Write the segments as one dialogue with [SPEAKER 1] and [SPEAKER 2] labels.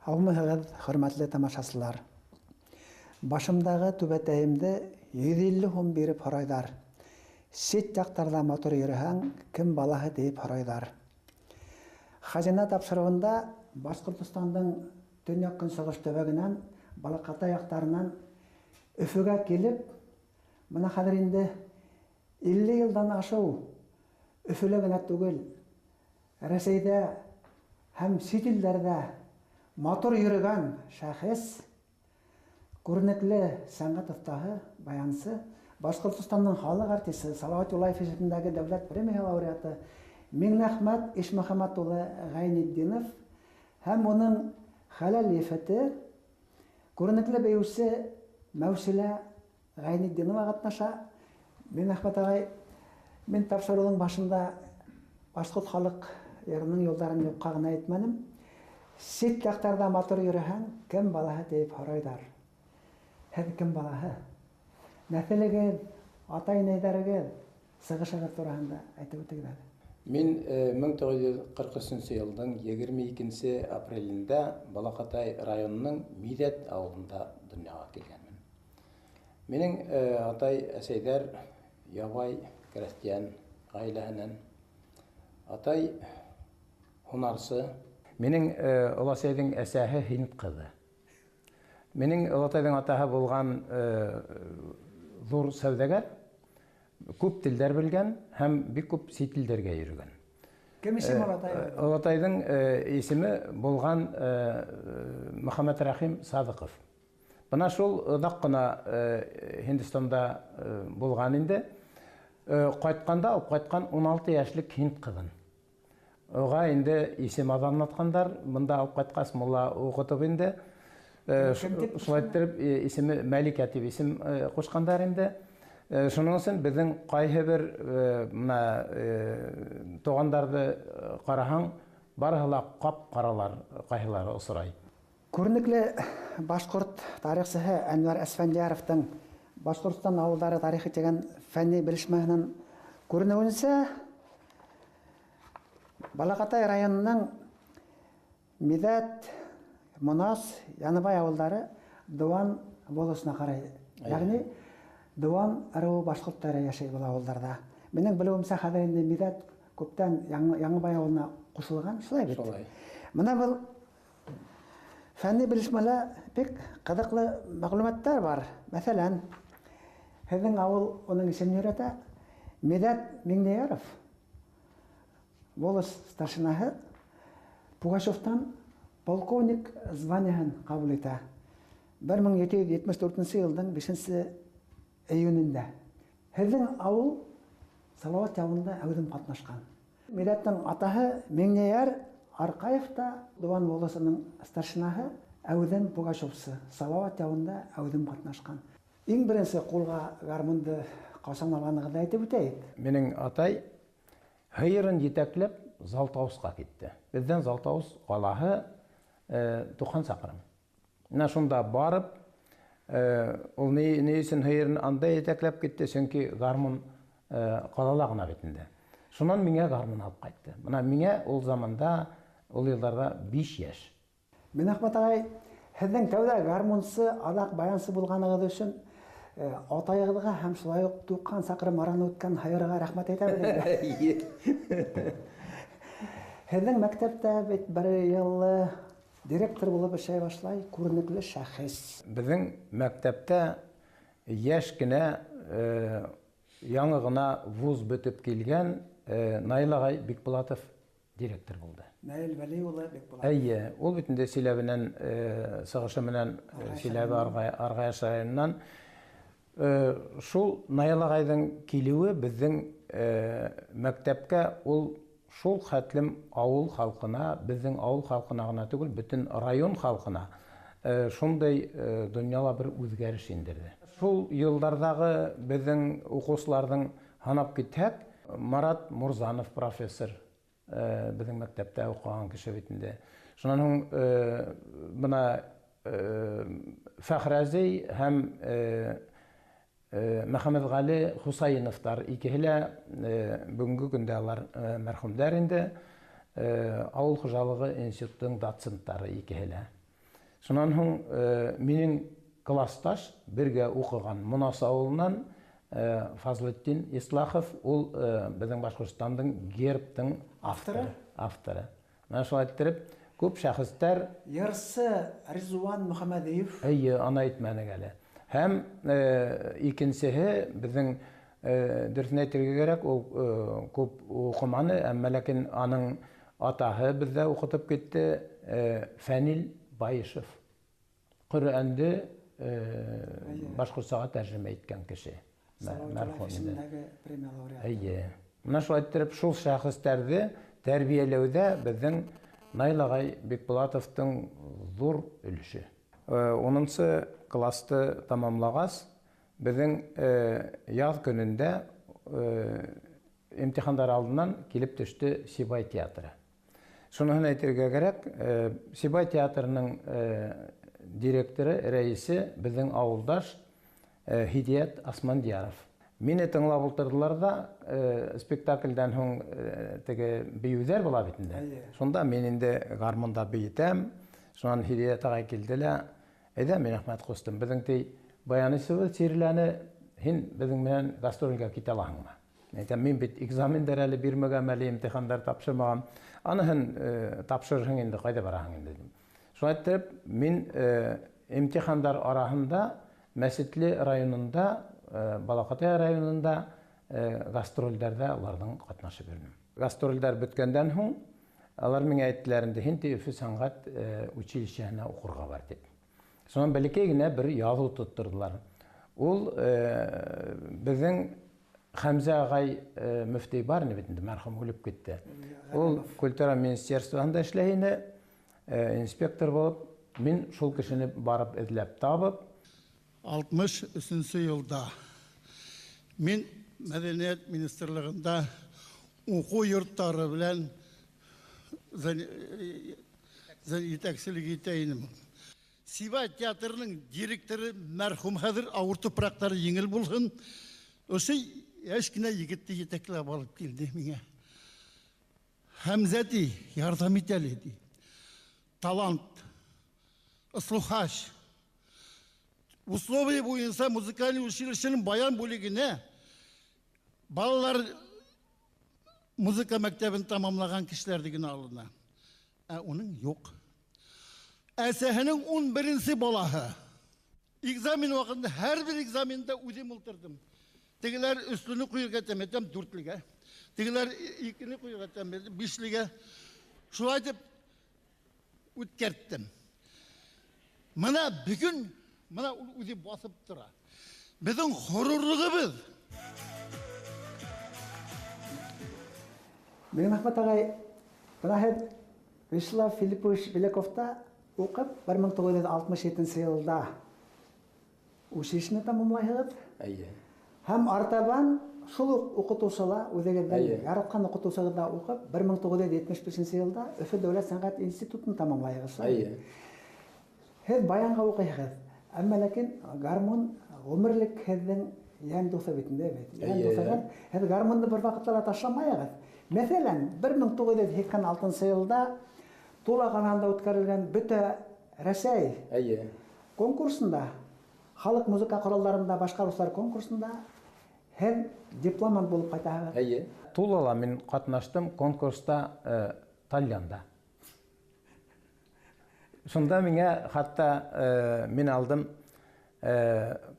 [SPEAKER 1] Һаумыһығыҙ, хөрмәтле тамашасылар. Башымдағы түбәтәйемде 150 һум биреп һорайҙар. Сит яҡтарҙа матур йөрөһәң, кем балаһы тиеп һорайҙар. Хазина тапшырыуында Башҡортостандың төньяҡ-көнсығыш төбәгенән, Балаҡатай яҡтарынан Өфөгә килеп, бына хәҙер инде 50 йылдан ашыу Өфөлә генә түгел, Рәсәйҙә һәм сит илдәрҙә матур йөрөгән шәхес, күренекле сәнғәт оҫтаһы, баянсы, Башҡортостандың халыҡ артисы, Салауат Юлаев исемендәге дәүләт премияһы лауреаты Миңнәхмәт Ишмөхәмәт улы Ғәйнетдинов һәм уның хәләл ефете, күренекле бейеүсе Мәүсилә Ғәйнетдинова ҡатнаша. Миңнәхмәт ағай, мин тапшырыуҙың башында башҡорт халыҡ йырының юлдарын юҡҡа ғына әйтмәнем. Сит яҡтарҙа матур йөрөһәң, кем балаһы тиеп һорайҙар. Һеҙ кем балаһы? Нәҫелегеҙ, атай-инәйҙәрегеҙ, сығышығыҙ тураһында әйтеп үтегеҙ әле.
[SPEAKER 2] Мин 1943 йылдың 22 апрелендә Балаҡатай районының Миҙәт ауылында донъяға килгәнмен. Минең атай-әсәйҙәр ябай крәҫтиән ғаиләһенән. Атай һунарсы. Минең оләсәйҙең әсәһе һинд ҡыҙы. Минең олатайҙың атаһы булған ҙур сәүҙәгәр, күп телдәр белгән һәм бик күп сит илдәргә йөрөгән.
[SPEAKER 1] Кем исеме олатай?
[SPEAKER 2] Олатайҙың исеме булған Мөхәммәт Рәхим Садыҡов. Бына шул оҙаҡ ҡына Һиндстанда булған инде. Ҡайтҡанда алып ҡайтҡан 16 йәшлек һинд ҡыҙын. Уға инде исем аҙанлатҡандар, бында алып ҡайтҡас мулла уҡытып инде. Шулай иттереп исеме Мәликә тип исем ҡушҡандар инде. Шуның өсөн беҙҙең ҡайһы бер бына туғандарҙы ҡараһаң, барыһы ла ҡап-ҡаралар ҡайһылары осрай.
[SPEAKER 1] Күренекле башҡорт тарихсыһы Әнүәр Әсфәндиәровтың Башҡортостан ауылдары тарихы тигән фәнни белешмәһенән күренеүенсә, Балаҡатай районының Миҙәт, Монас, Яныбай ауылдары Дыуан волосына ҡарай. Йәғни Дыуан ырыуы башҡорттары йәшәй был ауылдарҙа. Минең белеүемсә, хәҙер инде Миҙәт күптән Яңыбай ауылына ҡушылған, шулай бит?
[SPEAKER 2] Шулай.
[SPEAKER 1] Бына был фәнни белешмәлә бик ҡыҙыҡлы мәғлүмәттәр бар. Мәҫәлән, һеҙҙең ауыл уның исемен йөрөтә. Миҙәт Миңнеяров, волос старшинаһы, Пугачевтан полковник званиеһын ҡабул итә. 1774 йылдың 5 июнендә. Һеҙҙең ауыл Салауат яуында әүҙем ҡатнашҡан. Миҙәттең атаһы Миңнеяр Арҡаев та Дыуан волосының старшинаһы, әүҙем пугачевсы, Салауат яуында әүҙем ҡатнашҡан. Иң беренсе ҡулға гармунды ҡасан алғанығыҙҙы әйтеп үтәйек.
[SPEAKER 2] Минең атай һыйырын етәкләп Залтауысҡа китте. Беҙҙән Залтауыс ҡалаһы 90 саҡрым. Менә шунда барып, ул ни өсөн һыйырын анда етәкләп китте? Сөнки гармун ҡалала ғына бит инде. Шунан миңә гармун алып ҡайтты. Бына миңә ул заманда, ул йылдарҙа 5 йәш.
[SPEAKER 1] Минәхмәт ағай, һеҙҙең тәүҙә гармунсы, аҙаҡ баянсы булғанығыҙ өсөн атайығыҙға һәм шулай уҡ 90 саҡрым араны үткән һыйырға рәхмәт әйтәбеҙ инде. Һеҙҙең мәктәптә бит бер йыллы директор булып эшләй башлай күренекле шәхес.
[SPEAKER 2] Беҙҙең мәктәптә йәш кенә, яңы ғына вуз бөтөп килгән Наил ағай Бикбулатов директор булды.
[SPEAKER 1] Наил Вәли улы Бикбулатов.
[SPEAKER 2] Эйе, ул бит инде Силәбенән, сығышы менән, Силәбе Арғаяш районынан. Шул Наил ағайҙың килеүе беҙҙең мәктәпкә ул шул хәтлем ауыл халҡына, беҙҙең ауыл халҡына ғына түгел, бөтөн район халҡына шундай донъяла бер үҙгәреш индерҙе. Шул йылдарҙағы беҙҙең уҡыусыларҙың һанап китһәк, Марат Мурзанов профессор, беҙҙең мәктәптә уҡыған кеше бит инде. Шунан һуң, бына, Фәхрәзи һәм Мөхәммәтғәле Хусайиновтар икеһе лә, бөгөнгө көндә алар, мәрхүмдәр инде. Ауыл хужалығы институтының доценттары икеһе лә. Шунан һуң минең классташ бергә уҡыған Монас ауылынан Фазлетдин Ислахов, ул беҙҙең Башҡортостандың гербтың авторы. Менә шулай иттереп күп шәхестәр.
[SPEAKER 1] Йырсы Ризуан Мөхәммәдиев.
[SPEAKER 2] Эйе, аны әйтмәнек әле. Һәм икенсеһе беҙҙең, дөрөҫөн әйтергә кәрәк, ул күп уҡыманы, әммә ләкин аның атаһы беҙҙә уҡытып китте, Фәнил Байышев. Ҡөрьәнде башҡортсаға тәржемә иткән кеше.
[SPEAKER 1] Мәрхүм инде. Премия лауреаты.
[SPEAKER 2] Эйе. Менә шулай иттереп шул шәхестәрҙе тәрбиәләүҙә беҙҙең Наил ағай Бикбулатовтың ҙур өлөшө. 10-нсы класты тамамлағас, беҙҙең яҙ көнөндә имтихандар алдынан килеп төштө Сибай театры. Шуныһын әйтергә кәрәк, Сибай театрының директоры, рәйесе беҙҙең ауылдаш Һидиәт Асмандияров. Мине тыңлап ултырҙылар да, спектаклдән һуң теге бейеүҙәр була бит инде. Шунда мин инде гармунда бейетәм. Шунан Һидиәт ағай килде лә, әйҙә, мин Әхмәт ҡустым, беҙҙең ти баянисыбыҙ сирләне, һин беҙҙең менән гастролгә китә алаһыңмы? Әйтәм, мин бит экзамендар әле бирмәгән, әле имтихандар тапшырмаған. Аныһын тапшырырһың инде, ҡайҙа бараһың инде? Шулай итеп, мин имтихандар араһында Мәсетле районында, Балаҡатай районында гастролдәрҙә уларҙың ҡатнашып йөрөнөм. Гастролдәр бөткәндән һуң алар миңә әйттеләр инде, һин ти Өфө сәнғәт училищеһына уҡырға бар тип. Шунан бәләкәй генә бер яҙыу тотторҙолар. Ул беҙҙең Хәмзә ағай мөфтөй бар ине бит инде, мәрхүм үлеп китте. Ул культура министерствоһында эшләй ине, инспектор булып, мин шул кешене барып эҙләп табып.
[SPEAKER 3] 63 йылда мин Мәҙәниәт министрлығында уҡыу йорттары белән етәкселек итә инем. Сибай театрының директоры мәрхүм хәҙер, ауыр тупраҡтары еңел булһын, ошо йәш кенә егетте етәкләп алып килде миңә. Хәмзә ти, ярҙам ит әле ти. Талант, слухач. Условия буйынса музыкальный училищеның баян бүлегенә балалар музыка мәктәбен тамамлаған кешеләрҙе генә алына. Ә уның юҡ. Әсәһенең 11-нсе балаһы. Экзамен ваҡытында һәр бер экзаменда үҙем ултырҙым. Тегеләр өслөнө ҡуйырға итәм, әйтәм дүртлегә. Тегеләр икене ҡуйырға итәм, бишлегә. Шулай итеп үткәрттем. Мына бөгөн мына ул үҙе баҫып тора. Беҙҙең ғорурлығыбыҙ.
[SPEAKER 1] Миңнәхмәт ағай, бына һеҙ Вячеслав Филиппович Беляковта уҡып, 1967 йылда училищены тамамлайһығыҙ.
[SPEAKER 2] Эйе.
[SPEAKER 1] Һәм артабан шул уҡ уҡытыусыла, үҙегеҙҙең яратҡан уҡытыусығыҙҙа уҡып, 1975 йылда Өфө дәүләт сәнғәт институтын тамамлайһығыҙ.
[SPEAKER 2] Эйе.
[SPEAKER 1] Һеҙ баянға уҡыйһығыҙ. Әммә ләкин гармун ғүмерлек һеҙҙең йән дуҫы бит инде бит. Йән дуҫығыҙ. Һеҙ гармунды бер ваҡытта ла ташламайһығыҙ. Мәҫәлән, 1986 йылда Тула ҡалаһында үткәрелгән бөтә Рәсәй конкурсында, халыҡ музыка ҡоралдарында башҡарыусылар конкурсында һеҙ дипломант булып ҡайтаһығыҙ.
[SPEAKER 2] Эйе. Тулала мин ҡатнаштым конкурста Тальянда. Шунда миңә хатта мин алдым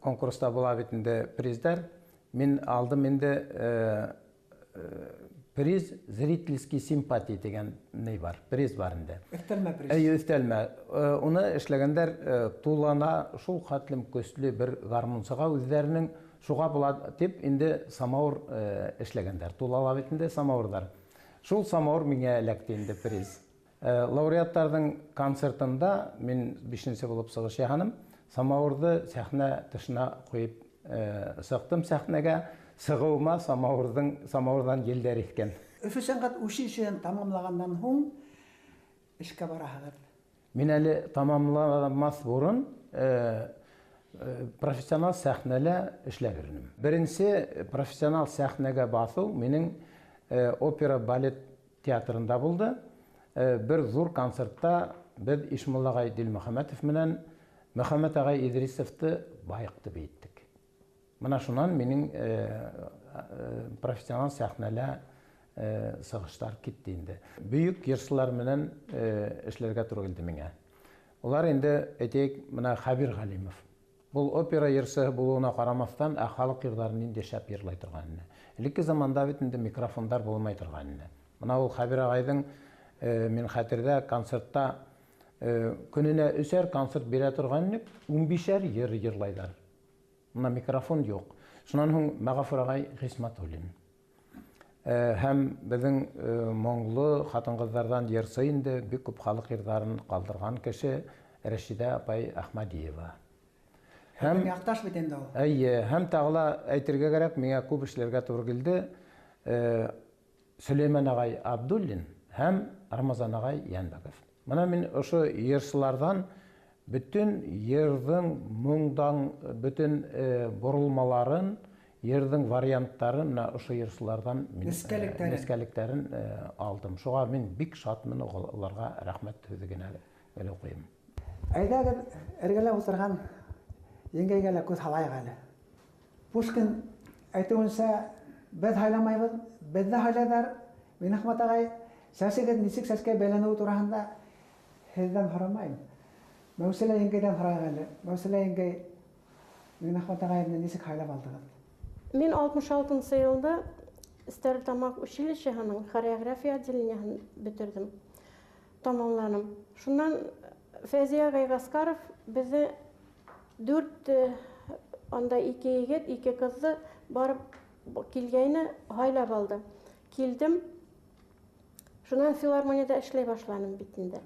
[SPEAKER 2] конкурста була бит инде приздар. Мин алдым инде приз зрительский симпатии тигән ни бар, приз бар инде.
[SPEAKER 1] Өҫтәлмә приз.
[SPEAKER 2] Эйе, өҫтәлмә. Уны эшләгәндәр Тулана шул хәтлем көслө бер гармунсыға үҙҙәренең шуға була тип инде самауыр эшләгәндәр. Тулала бит инде самауырҙар. Шул самауыр миңә эләкте инде приз. Лауреаттарҙың концертында мин 5-нсе булып сығыш яһаным. Самауырҙы сәхнә тышына ҡуйып сыҡтым сәхнәгә. Сығыуыма самауырҙан елдәр иҫкән.
[SPEAKER 1] Өфө сәнғәт училищеһын тамамлағандан һуң эшкә бараһығыҙ.
[SPEAKER 2] Мин әле тамамламаҫ борон профессионал сәхнәлә эшләп йөрөнөм. Беренсе профессионал сәхнәгә баҫыу минең опера балет театрында булды. Бер ҙур концертта Беҙ Ишмулла ағай Дилмөхәмәтов менән Мөхәммәт ағай Идрисовты байыҡты бейеттек. Мына шунан минең профессионал сәхнәлә сығыштар китте инде. Бөйөк йырсылар менән эшләргә тура килде миңә. Улар инде, әйтәйек, мына Хәбир Ғәлимов. Был опера йырсыһы булыуына ҡарамаҫтан, ә халыҡ йырҙарын ниндәй шәп йырлай торған ине. Элекке заманда бит инде микрофондар булмай торған ине. Мына ул Хәбир ағайҙың, мин хәтерҙә, концертта көнөнә 3 концерт бирә торған инек, 15 йыр йырлайҙар. Мына микрофон юҡ. Шунан һуң Мәғәфүр ағай Ғисмәтуллин. Һәм беҙҙең моңло ҡатын-ҡыҙҙарҙан йырсы инде, бик күп халыҡ йырҙарын ҡалдырған кеше Рәшиҙә апай Әхмәдиева.
[SPEAKER 1] Һәм яҡташ бит инде ул.
[SPEAKER 2] Эйе, һәм тағы ла әйтергә кәрәк, миңә күп эшләргә тура килде. Сөләймән ағай Абдуллин һәм Рамазан ағай Йәнбәков. Мына мин ошо йырсыларҙан бөтөн йырҙың моңдан, бөтөн боролмаларын, йырҙың варианттарын мына ошо йырсыларҙан мин нескәлектәрен алдым. Шуға мин бик шатмын, уларға рәхмәт һүҙе генә әле уҡыйым.
[SPEAKER 1] Әйҙәгеҙ, эргәлә ултырған еңгәйгә лә күҙ һалайыҡ әле. Пушкин әйтеүенсә, беҙ һайламайбыҙ, беҙҙе һайлайҙар. Минәхмәт ағай, сәсегеҙ нисек сәскә бәйләнеүе тураһында һеҙҙән һорамайым. Мәүсилә еңгәйҙән һорайыҡ әле. Мәүсилә еңгәй, Минәхмәт ағайымды нисек һайлап алдығыҙ?
[SPEAKER 4] Мин 66-нсы йылда Стәрлетамаҡ училищеһының хореография отделениеһын бөтөрҙөм, тамамланым. Шунан Фәзиә ағай Ғәскәров беҙҙе 4, анда 2 егет, 2 ҡыҙҙы барып килгәйне һайлап алды. Килдем. Шунан филармонияда эшләй башланым бит инде.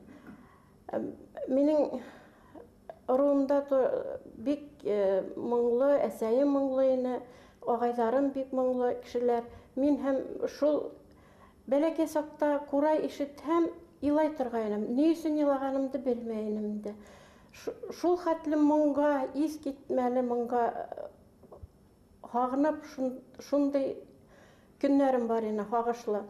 [SPEAKER 4] Минең ырыуымда бик моңло, әсәйем моңло ине, ағайҙарым бик моңло кешеләр. Мин һәм шул бәләкәй саҡта ҡурай ишетһәм, илай торғайным. Ни өсөн илағанымды белмәй инем инде. Шул хәтлем моңға, ис китмәле моңға һағынып, шундай көннәрем бар ине, һағышлы.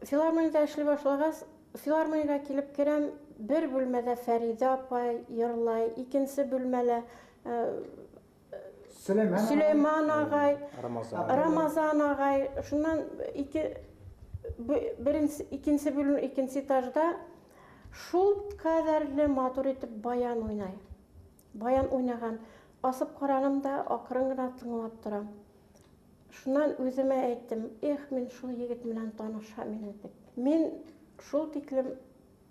[SPEAKER 4] Филармонияда эшләй башлағас, филармонияға килеп керәм, бер бүлмәлә Фәриҙә апай йырлай, икенсе бүлмәлә Сөләймән ағай, Рамазан ағай. Шунан икенсе бүлмә, икенсе этажда шул ҡәҙәрле матур итеп баян уйнай. Баян уйнаған. Асып ҡараным да аҡрын ғына тыңлап торам. Шунан үҙемә әйттем, эх, мин шул егет менән танышам инде тип. Мин шул тиклем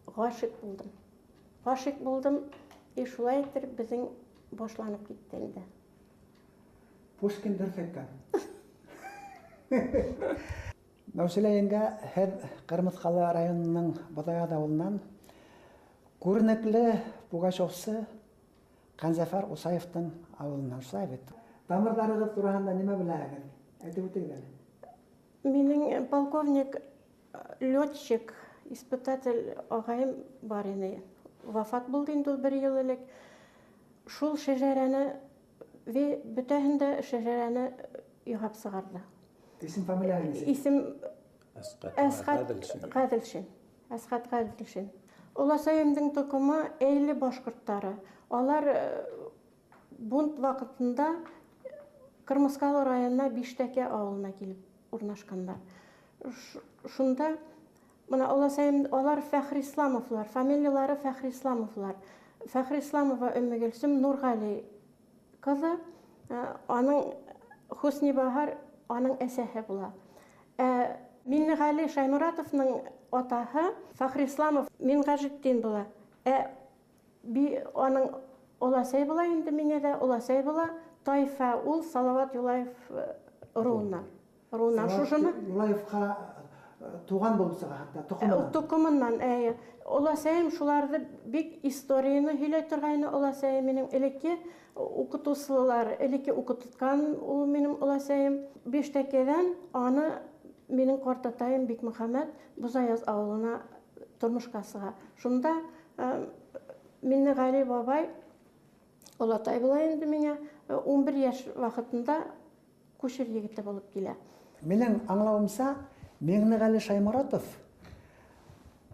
[SPEAKER 4] ғашиҡ булдым. Ғашиҡ булдым, и шулай итеп беҙҙең башланып китте инде.
[SPEAKER 1] Пушкин дөрөҫ әйткән. Мәүсилә еңгә, һеҙ Ҡырмыҫҡалы районының Боҙаяҙ ауылынан күренекле пугачевсы Ҡәнзәфәр Усаевтың ауылынан, шулай бит. Тамырҙарығыҙ тураһында нимә беләһегеҙ? Әйтеп үтегеҙ әле.
[SPEAKER 4] Минең полковник, летчик, испытатель ағайым бар ине. Вафат булды инде ул бер йыл элек. Шул шәжәрәне, бөтәһен дә шәжәрәне яһап сығарҙы.
[SPEAKER 1] Исем фамилияһы нисек?
[SPEAKER 4] Исем Әсхәт Ғәҙелшин. Әсхәт Ғәҙелшин. Оласайымдың тоҡомо Эйле башҡорттары. Алар бунт ваҡытында Ҡырмыҫҡалы районына Биштәкә ауылына килеп урнашҡандар. Шунда мына Оласайым, алар Фәхрисламовлар, фамилиялары Фәхрисламовлар. Фәхрисламова Өммөгөлсөм Нурғали ҡыҙы, аның Хөснибаһар аның әсәһе була. Миннеғәли Шайморатовның атаһы Фәхрисламов Минғажетдин була. Аның оласай була инде, миңә дә оласай була. Тайфа ул Салават Юлаев ырыуынан. Ырыуынан.
[SPEAKER 1] Салават Юлаевҡа туған булып сыға, хатта тоҡомонан.
[SPEAKER 4] Тоҡомонан, әйе. Оласайым шуларҙы бик историяны һөйләй торғайны. Оласайым минең элекке уҡытыусылар, элекке уҡытҡан ул минең оласайым. Биштәкәҙән аны минең ҡартатайым Бикмөхәмәт Бузаяз ауылына тормошҡа сыға. Шунда Миннеғәли бабай, олатай була инде миңә, 11 йәш ваҡытында күшер егете булып килә.
[SPEAKER 1] Минең аңлауымса, Миңнеғәле Шайморатов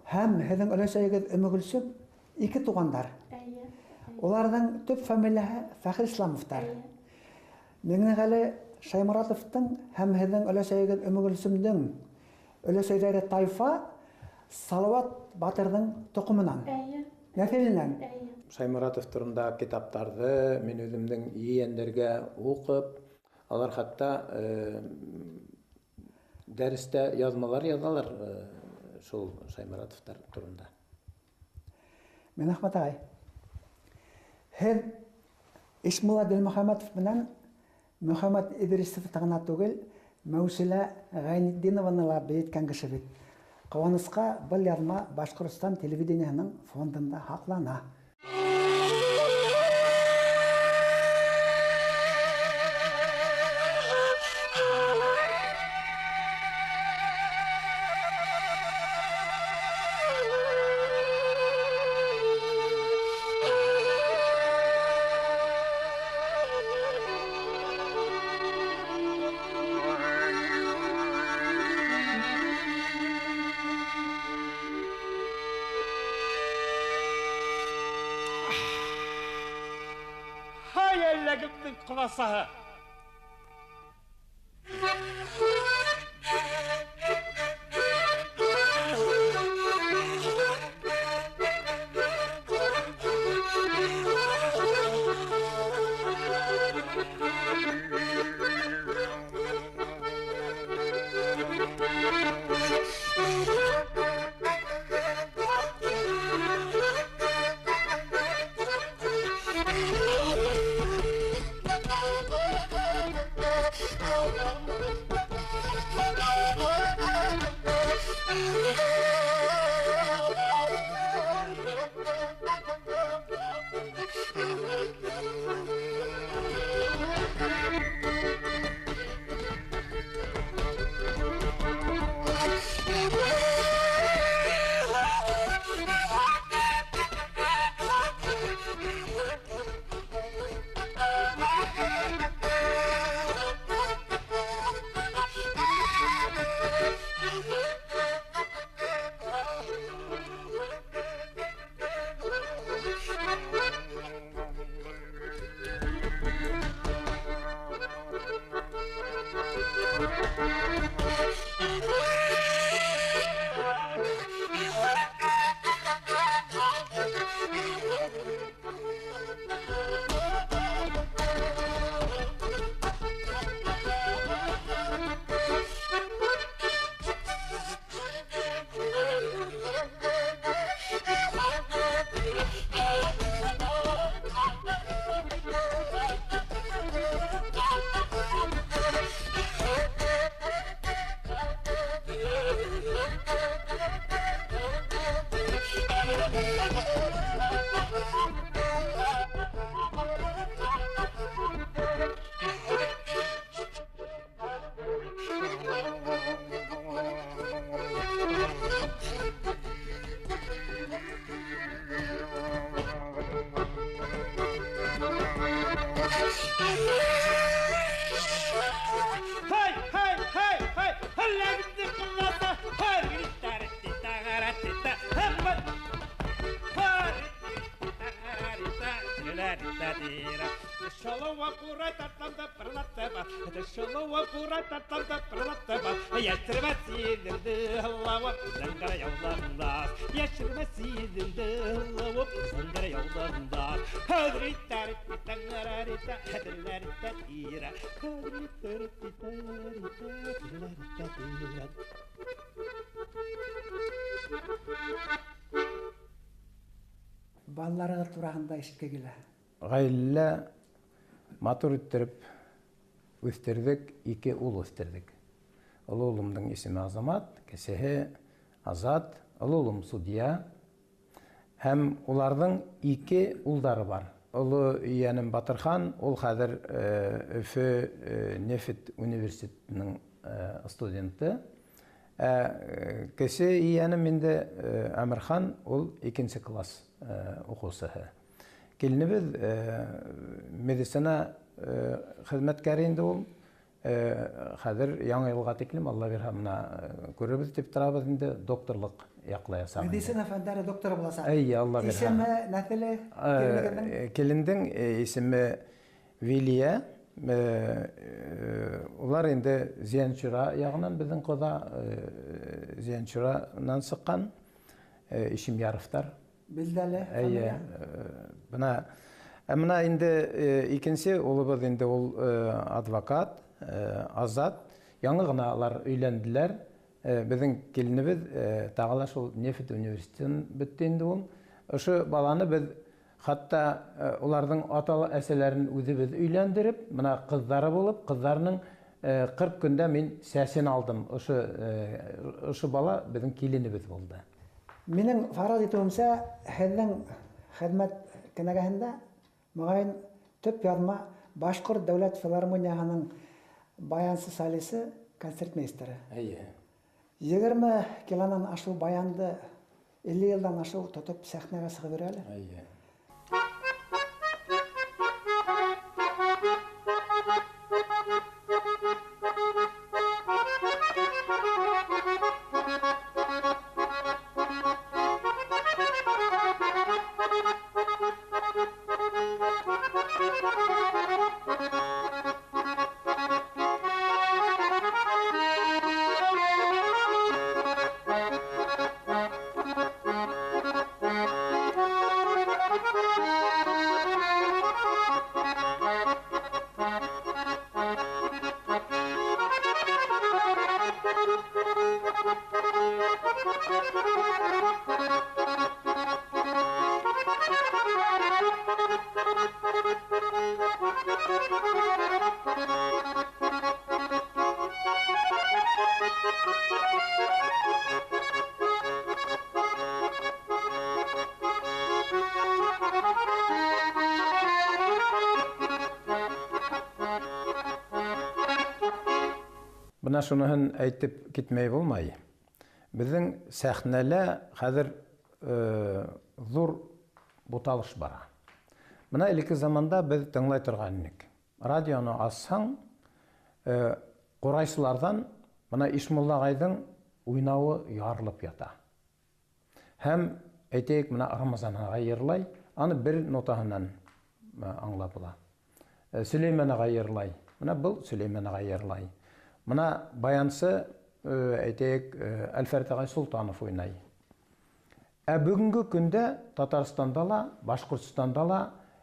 [SPEAKER 1] һәм һеҙҙең өләсәйегеҙ Өммөгөлсөм Ике туғандар. Уларҙың төп фамилияһы Фәхрисламовтар. Миңнеғәле Шайморатовтың һәм һеҙҙең өләсәйегеҙ Өмөгөлсөмдөң өләсәйҙәре тайфа Салауат батырҙың тоҡомонан. Нәҫеленән.
[SPEAKER 2] Шайморатов турында китаптарҙы мин үҙемдең ейәндәргә уҡып, алар хатта дәрестә яҙмалар яҙалар шул Шайморатовтар турында.
[SPEAKER 1] Минәхмәт ағай, һеҙ Ишмулла Дилмөхәмәтов менән Мөхәммәт Идрисовты ғына түгел, Мәүсилә Ғәйнетдинованы ла бейеткән кеше бит. Ҡыуанысҡа, был яҙма Башҡортостан телевидениеһының фондында һаҡлана.
[SPEAKER 5] Ҡоласаһы.
[SPEAKER 1] Балаларығыҙ тураһында ишетке килә.
[SPEAKER 2] Ғаилә матур иттереп үҫтерҙек, ике ул үҫтерҙек. Оло улымдың исеме Азамат, кесеһе Азат, оло улым судья. Һәм уларҙың ике улдары бар. Оло ейәнем Батырхан, ул хәҙер Өфө нефть университетының студенты. Кесе ейәнем инде Әмирхан, ул икенсе класс уҡыусыһы. Киленебеҙ медицина хеҙмәткәре инде ул. Хәҙер яңы йылға тиклем Алла бирһә мына күрербеҙ тип торабыҙ инде, докторлыҡ яҡлаясаҡ.
[SPEAKER 1] Медицина фәндәре докторы буласаҡ.
[SPEAKER 2] Эйе, Алла бирһә.
[SPEAKER 1] Исеме, нәҫеле килендегеҙҙең?
[SPEAKER 2] Килендең исеме Вилия. Улар инде Зиянчура яғынан, беҙҙең ҡоҙа Зиянчуранан сыҡҡан Ишемьяровтар.
[SPEAKER 1] Билдәле.
[SPEAKER 2] Эйе. Бына, бына инде икенсе улыбыҙ инде ул адвокат Азат. Яңы ғына алар өйләнделәр. Беҙҙең киленебеҙ тағы ла шул нефть университетын бөттө инде ул. Ошо баланы беҙ хатта уларҙың ата-әсәләрен үҙебеҙ өйләндереп, бына ҡыҙҙары булып, ҡыҙҙарының 40 көндә мин сәсен алдым. Ошо бала беҙҙең киленебеҙ булды.
[SPEAKER 1] Минең фараз итеүемсә, һеҙҙең хеҙмәт кенәгәһендә моғайын төп яҙма Башҡорт дәүләт филармонияһының баянсы солисы, концертмейстеры.
[SPEAKER 2] Эйе.
[SPEAKER 1] 20 килонан ашыу баянды 50 йылдан ашыу тотоп сәхнәгә сығып йөрө әле.
[SPEAKER 2] Эйе. Бына шуныһын әйтеп китмәй булмай. Беҙҙең сәхнәлә хәҙер ҙур буталыш бара. Бына элекке заманда беҙ тыңлай торған инек. Радионы асһаң, ҡурайсыларҙан бына Ишмулла ағайҙың уйнауы ярылып ята. Һәм әйтәйек, бына Рамазан ағай йырлай, аны бер нотаһынан аңлап була. Сөләймән ағай йырлай, бына был Сөләймән ағай йырлай. Бына баянсы, әйтәйек, Әлфәрт ағай Солтанов уйнай. Ә бөгөнгө көндә Татарстанда ла, Башҡортостанда ла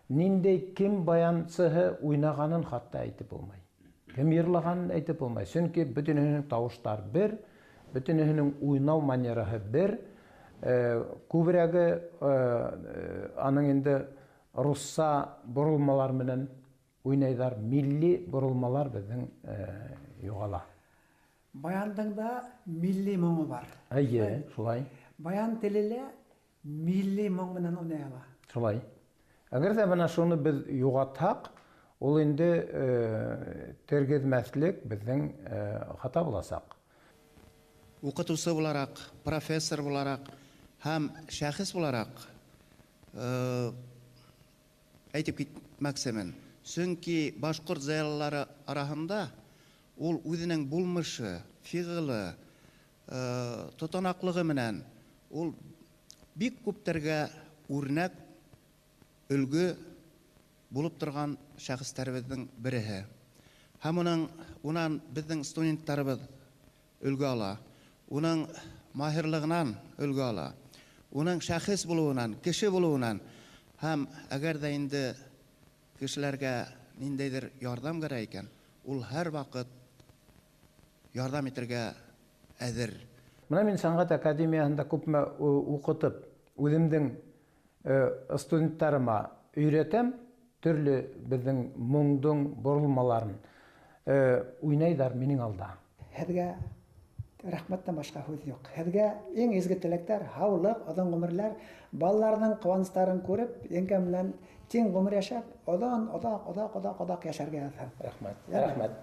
[SPEAKER 2] ниндәй кем баянсыһы уйнағанын хатта әйтеп булмай. Кем йырлағанын әйтеп булмай. Сөнки бөтөнөһөнөң тауыштар бер, бөтөнөһөнөң уйнау манераһы бер. Күберәге аның инде русса боролмалар менән уйнайҙар, милли боролмалар беҙҙең юғала.
[SPEAKER 1] Баяндың да милли моңо бар.
[SPEAKER 2] Эйе, шулай.
[SPEAKER 1] Баян теле лә милли моң менән уйнай ала.
[SPEAKER 2] Шулай. Әгәр ҙә бына шуны беҙ юғалтһаҡ, ул инде тергеҙмәҫлек беҙҙең хата буласаҡ.
[SPEAKER 5] Уҡытыусы булараҡ, профессор булараҡ һәм шәхес булараҡ әйтеп китмәксемен. Сөнки башҡорт зыялылары араһында ул үҙенең булмышы, фиғылы, тотанаҡлығы менән ул бик күптәргә үрнәк, өлгө булып торған шәхестәребеҙҙең береһе. Һәм унан беҙҙең студенттарыбыҙ өлгө ала, уның маһирлығынан өлгө ала, уның шәхес булыуынан, кеше булыуынан. Һәм әгәр ҙә инде кешеләргә ниндәйҙер ярҙам кәрәк икән, ул һәр ваҡыт ярҙам итергә әҙер.
[SPEAKER 2] Бына мин сәнғәт академияһында күпме уҡытып, үҙемдең студенттарыма өйрәтәм төрлө беҙҙең моңдоң боролмаларын. Уйнайҙар минең алда.
[SPEAKER 1] Һеҙгә рәхмәттән башҡа һүҙ юҡ. Һеҙгә иң изге теләктәр, һаулыҡ, оҙон ғүмерләр, балаларҙың ҡыуаныстарын күреп, еңгә менән тиң ғүмер йәшәп, оҙон, оҙаҡ, оҙаҡ, оҙаҡ, оҙаҡ йәшәргә яҙһын.
[SPEAKER 2] Рәхмәт.
[SPEAKER 1] Ярай.
[SPEAKER 2] Рәхмәт.